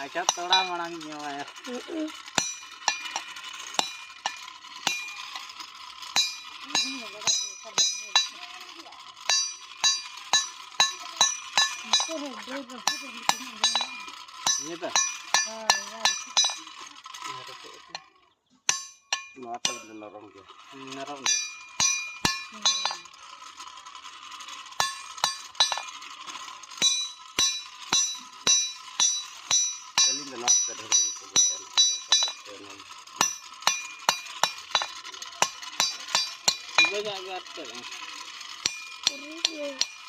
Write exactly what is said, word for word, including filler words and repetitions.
ᱟᱪᱪᱷᱟ, ᱛᱷᱚᱲᱟ ᱢᱟᱲᱟᱝ ᱧᱩᱭᱟ᱾ ᱱᱤᱭᱟᱹ ᱫᱚ? ᱱᱚᱣᱟ ᱛᱮᱫᱚ ᱱᱚᱨᱚᱢ ᱜᱮᱭᱟ᱾ ᱱᱚᱨᱚᱢ ᱜᱮᱭᱟ᱾ ᱟᱹᱞᱤᱧ ᱫᱚ ᱱᱚᱣᱟ ᱛᱮ ᱰᱷᱮᱨ ᱞᱤᱧ ᱠᱩᱥᱤᱭᱟᱜᱼᱟ᱾ ᱥᱤᱵᱤᱞᱟᱜ ᱜᱮ ᱟᱨ ᱪᱮᱫ? ᱯᱩᱨᱟᱹ ᱜᱮ᱾